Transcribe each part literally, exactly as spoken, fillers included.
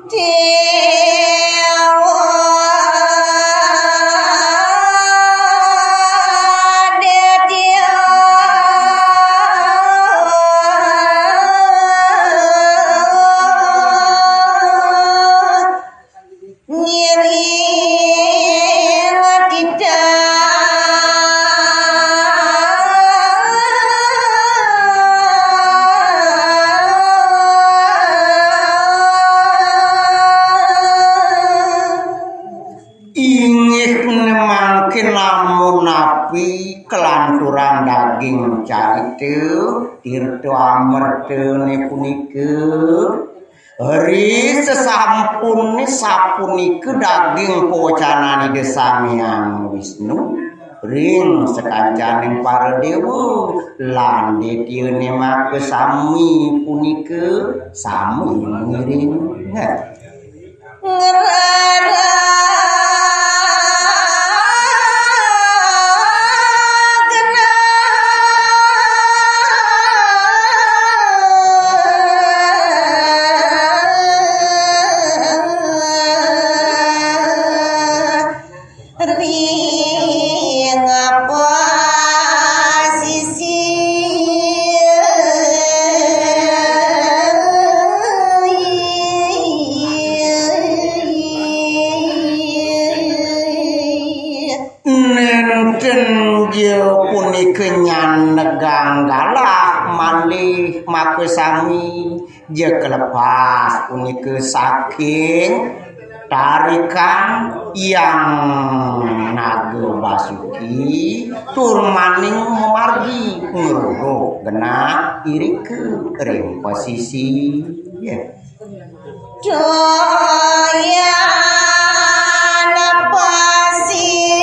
Ngiring tindak. Inggih mangkin lamun napi kelanturan daging carita, tirta amertane punika, ri sesampune sapunika daging pawecanan Ida Sang Hyang Wisnu ring sakancaning para dewa, lan detyane makasami punika sami ngiring. Ngrara genah. Ring apa sisi. Nenten ja punika nyanegang galah malih makasami ja kalepas punika saking tarikan Hyang Naga Basuki tur maning mamargi ngruruk genah irika ring pasisi. Ya. Doyan pasih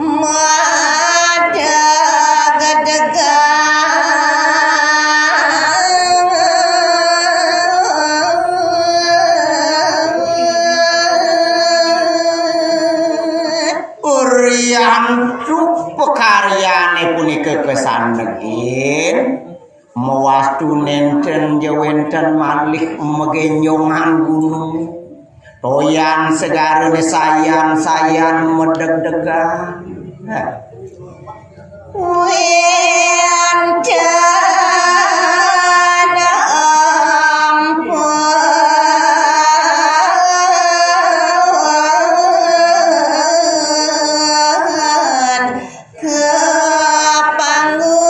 madeg-degan. Uriantu pakaryane punika kasandegin, mawastu nenten ja wenten malih magenjongan gunung, toyan segarane sayan-sayan madeg-degan. Wenten ampun kapanggung.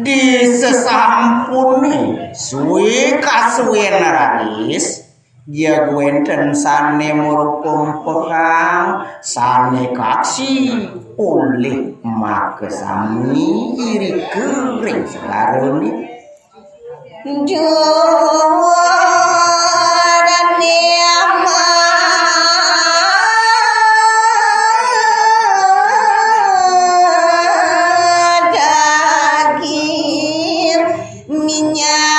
Di sesampune suwe kasuwen raris, jeg wenten sane marukumpekang, sane kaksi polih makasami irika ring segarane. Juarane madaging minyak.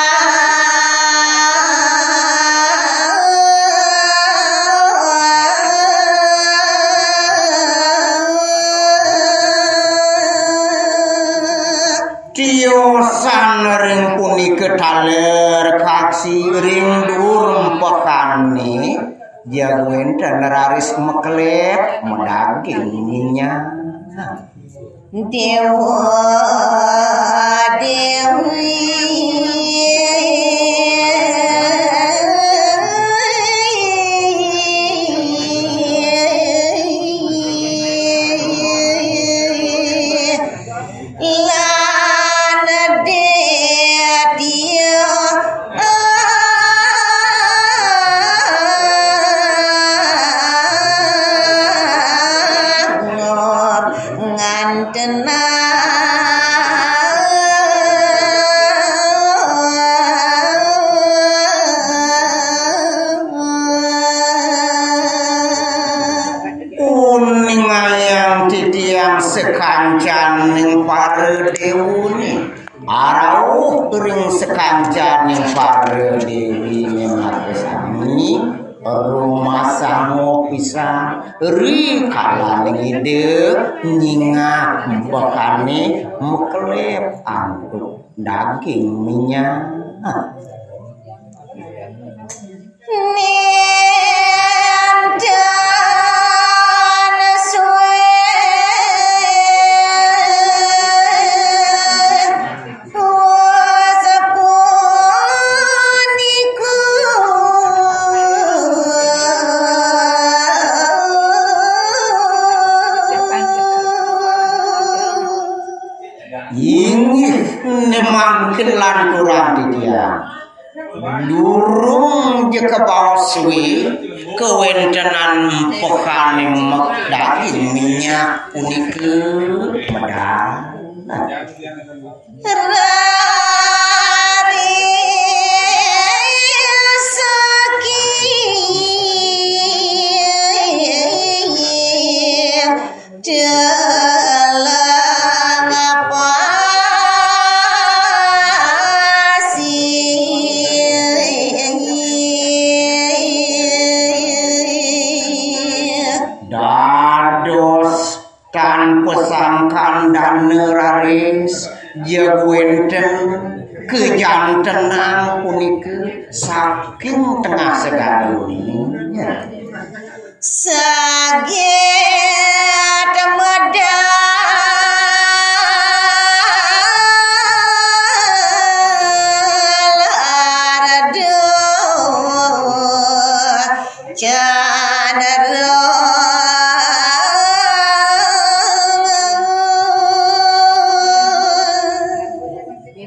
Tiosan ring punika taler kaksi ring duur empekane, jeg wenten raris makelet madaging minyak. Dewa Dewi. Lan dia ngantenan. Ring sakancaning para dewi nyamarga sami, rumasang pisan ri kalaning Ida nyingak bekane makelep antuk daging minyak. Nénten sué wus punika. Inggih, né mangkin lanturang titiang. Durung ja kabaos sué kawéntenan empekané mek daging minyak punika medal. Rari saki Delang pasi. Dados tan pasangkan dana raris, jeg wénten kajantenang punika saking tengah segara. Saget medal ardo canero.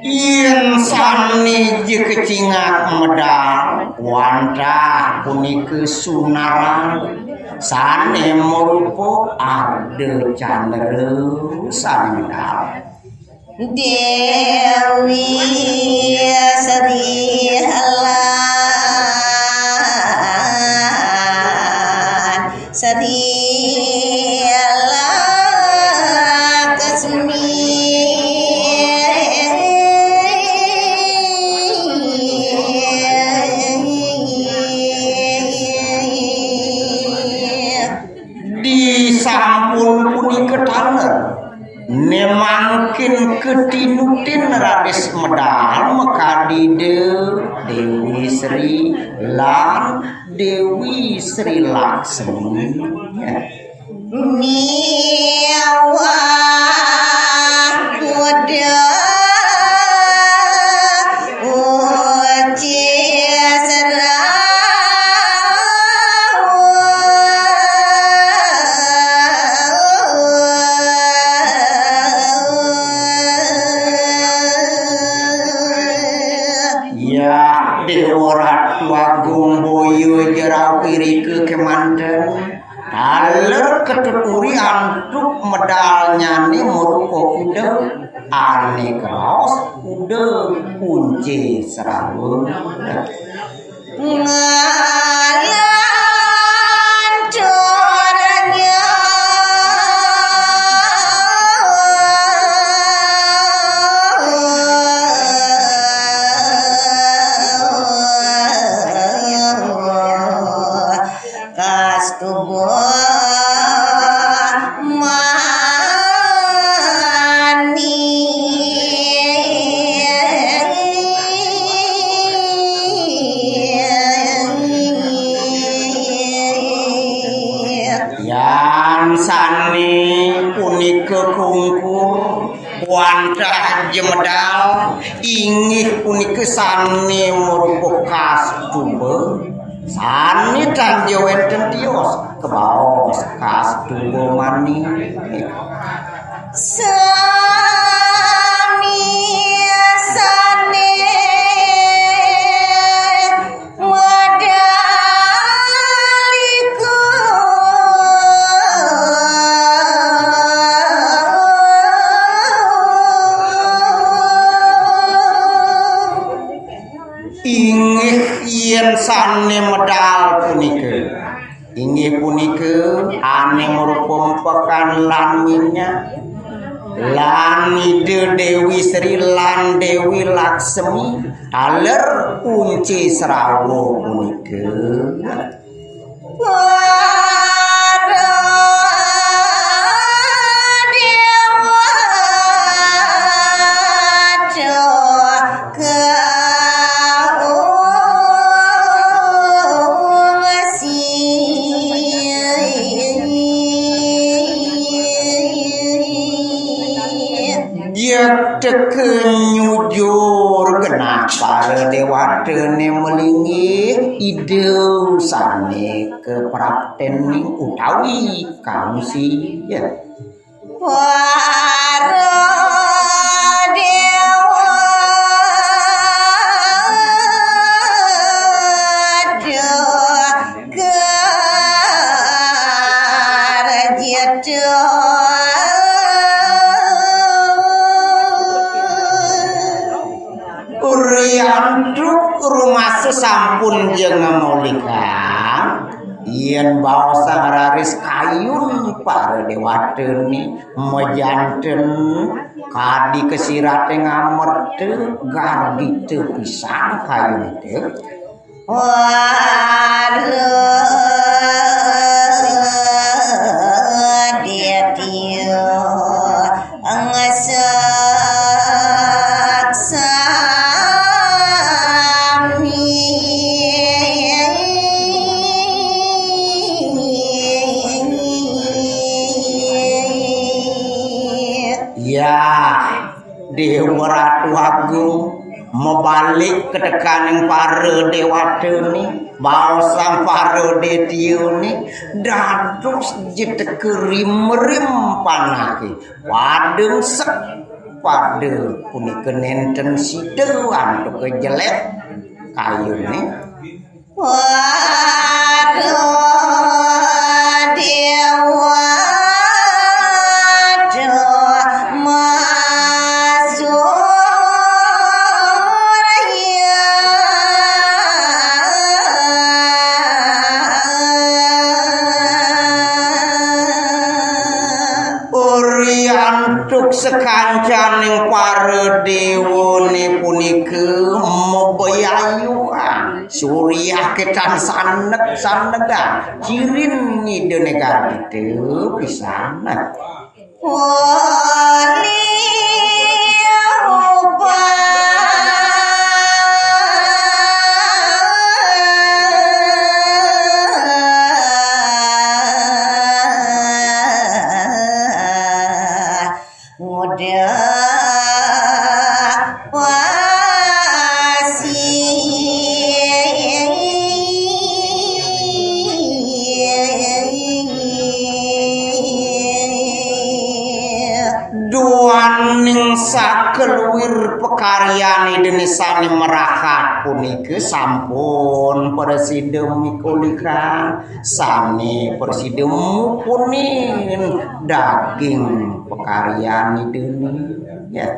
Yén sané ja kacingak medal, wantah punika sunaran sané marupa arda candra sané medal. Déwi Sri Lan. Sri Laksmi. Disampun punika taler, né mangkin katinutin raris medal makadi Déwi Sri lan Déwi Sri Laksmi. Miwah kuda uci serawung. Ya, Déwa Ratu Agung Boya Jero irika kémanten. Taler katuturi antuk medalnyané marupa kuda, ané kraos kuda kunci serawung. Ngalanturnya. Kastuba mani. Yan sané punika kungkur wantah ja medal, inggih punika sané marupa kastuba. Sané tan ja wénten tios, kabaos kastuba mani. Sami sané medaliku. Inggih yén sané medal punika. Inggih punika ané marupa empekan lan minyak. Lan Ida Dewi Sri lan Dewi Laksmi taler kunci srawa punika. Jekteka nyujur genah para dewatane malinggih Ida sane kapraptening utawi kangsi. Para dewa Riantuk rumasa sampun jeng maulikan, yen baosang raris kayun para dewatane majanten kadi kasirate ngamerta gargita pisan kayunte. Waduh, dia tiu ngesek sami. Ya, Dewa Ratu Agung, mabalik ka tekaning para dewatane, baosang para detiane, dados jeteka rimrim panake, pada ngesek, pada punika nenten sida antuk jelek kayune. Waduh, dewa, waduh, masuk ya. Riantuk sakancaning para dewane punika mabayayuan. Surya ketan sandeg-sandegan, cirin Ida Negara kita pisan. Oli rupa. Ngudak wasi. Duaning sakeluwir pakaryan Ida sane marakat punika sampun prasida mikulikan, sane prasida mupunin daging pakaryan Ida. Ya.